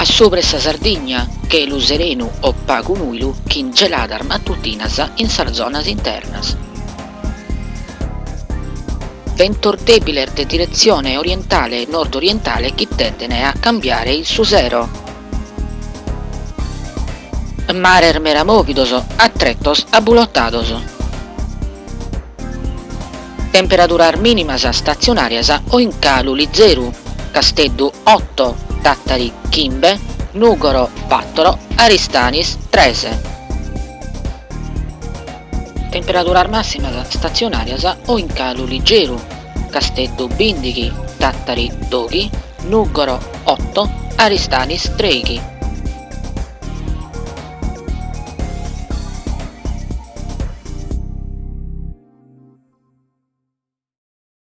subra 'e sa Sardigna, chelu serenu o pagu nùilu chin geladas matutinas in sas zonas internas. Bentos dèbiles de diretzione orientale e nord-orientale chi tenden a cambiare in su sero. Mares meda mòvidos, a tretos abulotados. Temperaduras mìnimas statzionàrias o in calu lizeru, Casteddu oto, Tàtari chimbe, Nùgoro bàtoro, Aristanis tres. Temperaduras màssimas statzionàrias o in calu ligeru, Casteddu bìndighi, Tàtari doghi, Nùgoro oto, Aristanis trèighi.